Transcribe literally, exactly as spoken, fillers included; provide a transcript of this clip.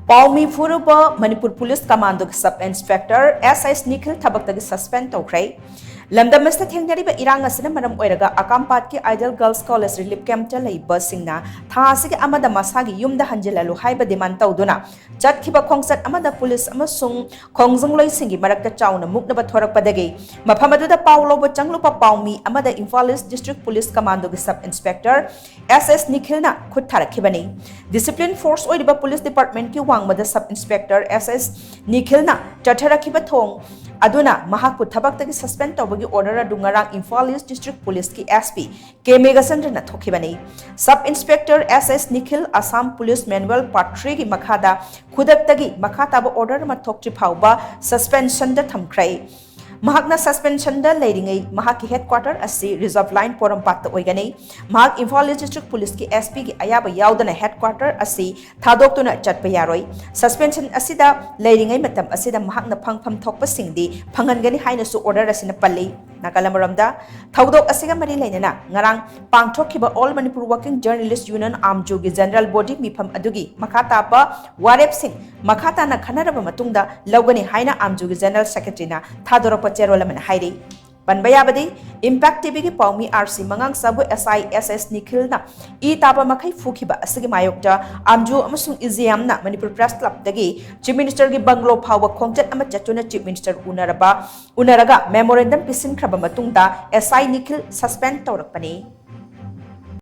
ꯄꯥꯎꯃꯤ ꯐꯨꯔꯨꯕ Manipur police ꯀꯃꯥꯟꯗꯣꯒꯤ sub inspector S S Nikhil ꯊꯕꯛꯇꯒꯤ suspend ꯇꯧꯈ꯭ꯔꯦ꯫ ꯂꯝꯗꯝ ꯑꯁꯤꯗ ꯊꯦꯡꯅꯔꯤꯕ ꯏꯔꯥꯡ ꯑꯁꯤꯅ ꯃꯔꯝ ꯑꯣꯏꯔꯒ ꯑꯀꯥꯝꯄꯥꯠꯀꯤ ꯑꯥꯏꯗꯜ ꯒꯔꯜꯁ ꯀꯣꯂꯦꯖ ꯔꯤꯂꯤꯐ ꯀꯦꯝꯞꯇ ꯂꯩꯕꯁꯤꯡꯅ ꯊꯥ ꯑꯁꯤꯒꯤ ꯑꯃꯗ ꯃꯁꯥꯒꯤ ꯌꯨꯝꯗ ꯍꯟꯖꯤꯜꯍꯜꯂꯨ ꯍꯥꯏꯕ ꯗꯤꯃꯥꯟ ꯇꯧꯗꯨꯅ ꯆꯠꯈꯤꯕ ꯈꯣꯡꯆꯠ ꯑꯃꯗ ꯄꯨꯂꯤꯁ ꯑꯃꯁꯨꯡ ꯈꯣꯡꯖꯪꯂꯣꯏꯁꯤꯡꯒꯤ ꯃꯔꯛꯇ ꯆꯥꯎꯅ ꯃꯨꯛꯅꯕ ꯊꯣꯔꯛꯄꯗꯒꯤ ꯃꯐꯝ ꯑꯗꯨꯗ ꯄꯥꯎ ꯂꯧꯕ ꯆꯪꯂꯨꯕ ꯄꯥꯎꯃꯤ ꯑꯃꯗ Imphal east district police ꯀꯃꯥꯟꯗꯣꯒꯤ sub inspector S ꯑꯦꯁ ꯅꯤꯈꯤꯜꯅ ꯈꯨꯠ ꯊꯥꯔꯛꯈꯤꯕꯅꯤ꯫ ꯗꯤꯁꯤꯄ꯭ꯂꯤꯟ ꯐꯣꯔꯁ ꯑꯣꯏꯔꯤꯕ ꯄꯨꯂꯤꯁ ꯗꯤꯄꯥꯔꯠꯃꯦꯟꯠꯀꯤ ꯋꯥꯡꯃꯗ ꯁꯕ ꯏꯟꯁꯄꯦꯛꯇꯔ ꯑꯦꯁ ꯑꯦꯁ ꯅꯤꯈꯤꯜꯅ ꯆꯠꯊꯔꯛꯈꯤꯕ ꯊꯣꯡ ꯑꯗꯨꯅ ꯃꯍꯥꯛꯄꯨ ꯊꯕꯛꯇꯒꯤ ꯁꯁꯄꯦꯟ ꯇꯧꯕꯒꯤ ꯑꯣꯔꯗꯔ ꯑꯗꯨ ꯉꯔꯥꯡ ꯏꯝꯐꯥꯜ ꯏꯁ ꯗꯤꯁꯇ꯭ꯔꯤꯛ ꯄꯨꯂꯤꯁꯀꯤ ꯑꯦꯁ ꯄꯤ ꯀꯦ ꯃꯦꯘꯆꯟꯗ꯭ꯔꯅ ꯊꯣꯛꯈꯤꯕꯅꯤ꯫ Sub inspector S S Nikhil Assam police manual part ꯊ꯭ꯔꯤꯒꯤ ꯃꯈꯥꯗ ꯈꯨꯗꯛꯇꯒꯤ ꯃꯈꯥ ꯇꯥꯕ ꯑꯣꯔꯗꯔ ꯑꯃ ꯊꯣꯛꯇ꯭ꯔꯤ ꯐꯥꯎꯕ ꯁꯁꯄꯦꯟꯁꯟꯗ ꯊꯝꯈ꯭ꯔꯦ꯫ ꯃꯍꯥꯛꯅ ꯁꯁꯄꯦꯟꯁꯟꯗ ꯂꯩꯔꯤꯉꯩ ꯃꯍꯥꯛꯀꯤ ꯍꯦꯗꯀ꯭ꯋꯥꯇꯔ ꯑꯁꯤ ꯔꯤꯖꯔꯚ ꯂꯥꯏꯟ ꯄꯣꯔꯣꯝꯄꯥꯠꯇ ꯑꯣꯏꯒꯅꯤ꯫ ꯃꯍꯥꯛ ꯏꯝꯐꯥꯜ ꯏꯁ ꯗꯤꯁꯇ꯭ꯔꯤꯛ ꯄꯨꯂꯤꯁꯀꯤ ꯑꯦꯁ ꯄꯤꯒꯤ ꯑꯌꯥꯕ ꯌꯥꯎꯗꯅ ꯍꯦꯗꯀ꯭ꯋꯥꯇꯔ ꯑꯁꯤ ꯊꯥꯗꯣꯛꯇꯨꯅ ꯆꯠꯄ ꯌꯥꯔꯣꯏ꯫ ꯁꯁꯄꯦꯟꯁꯟ ꯑꯁꯤꯗ ꯂꯩꯔꯤꯉꯩ ꯃꯇꯝ ꯑꯁꯤꯗ ꯃꯍꯥꯛꯅ ꯐꯪꯐꯝ ꯊꯣꯛꯄꯁꯤꯡꯗꯤ ꯐꯪꯍꯟꯒꯅꯤ ꯍꯥꯏꯅꯁꯨ ꯑꯣꯔꯗꯔ ꯑꯁꯤꯅ ꯄꯜꯂꯤ꯫ ꯅꯥꯀꯜ ꯑꯃꯔꯣꯝꯗ, ꯊꯧꯗꯣꯛ ꯑꯁꯤꯒ ꯃꯔꯤ ꯂꯩꯅꯅ ꯉꯔꯥꯡ ꯄꯥꯡꯊꯣꯛꯈꯤꯕ all Manipur working journalist union, ꯑꯥꯝꯖꯨꯒꯤ ꯖꯦꯅꯔꯦꯜ ꯕꯣꯗꯤ ꯃꯤꯐꯝ ꯑꯗꯨꯒꯤ ꯃꯈꯥ ꯇꯥꯕ ꯋꯥꯔꯦꯞꯁꯤꯡ ꯃꯈꯥ ꯇꯥꯅ ꯈꯟꯅꯔꯕ ꯃꯇꯨꯡꯗ ꯂꯧꯒꯅꯤ ꯍꯥꯏꯅ ꯑꯥꯝꯖꯨꯒꯤ ꯖꯦꯅꯔꯦꯜ ꯁꯦꯀ꯭ꯔꯦꯇꯔꯤꯅ ꯊꯥꯗꯣꯔꯛꯄ ꯆꯦꯔꯣꯜ ꯑꯃꯅ ꯍꯥꯏꯔꯤ꯫ ꯄꯟꯕ ꯌꯥꯕꯗꯤ, ꯏꯝꯄꯦꯛ ꯇꯤꯚꯤꯒꯤ ꯄꯥꯎꯃꯤ ꯑꯥꯔ ꯁꯤ ꯃꯉꯥꯡꯆꯥꯕꯨ ꯑꯦꯁ ꯑꯥꯏ ꯑꯦꯁ ꯑꯦꯁ ꯅꯤꯈꯤꯜꯅ ꯏ ꯇꯥꯕ ꯃꯈꯩ ꯐꯨꯈꯤꯕ ꯑꯁꯤꯒꯤ ꯃꯥꯌꯣꯛꯇ ꯑꯥꯝꯖꯨ ꯑꯃꯁꯨꯡ E J ꯑꯦꯝꯅ Manipur press ꯀ꯭ꯂꯕꯇꯒꯤ chief ꯃꯤꯅꯤꯁꯇꯔꯒꯤ ꯕꯪꯒ꯭ꯂꯣ ꯐꯥꯎꯕ ꯈꯣꯡꯆꯠ ꯑꯃ ꯆꯠꯇꯨꯅ ꯆꯤꯐ ꯃꯤꯅꯤꯁꯇꯔ ꯎꯅꯔꯕ, ꯎꯅꯔꯒ ꯃꯦꯃꯣꯔꯦꯟꯗꯝ ꯄꯤꯁꯤꯟꯈ꯭ꯔꯕ ꯃꯇꯨꯡꯗ ꯑꯦꯁ ꯑꯥꯏ ꯅꯤꯈꯤꯜ ꯁꯁꯄꯦꯟ ꯇꯧꯔꯛꯄꯅꯤ꯫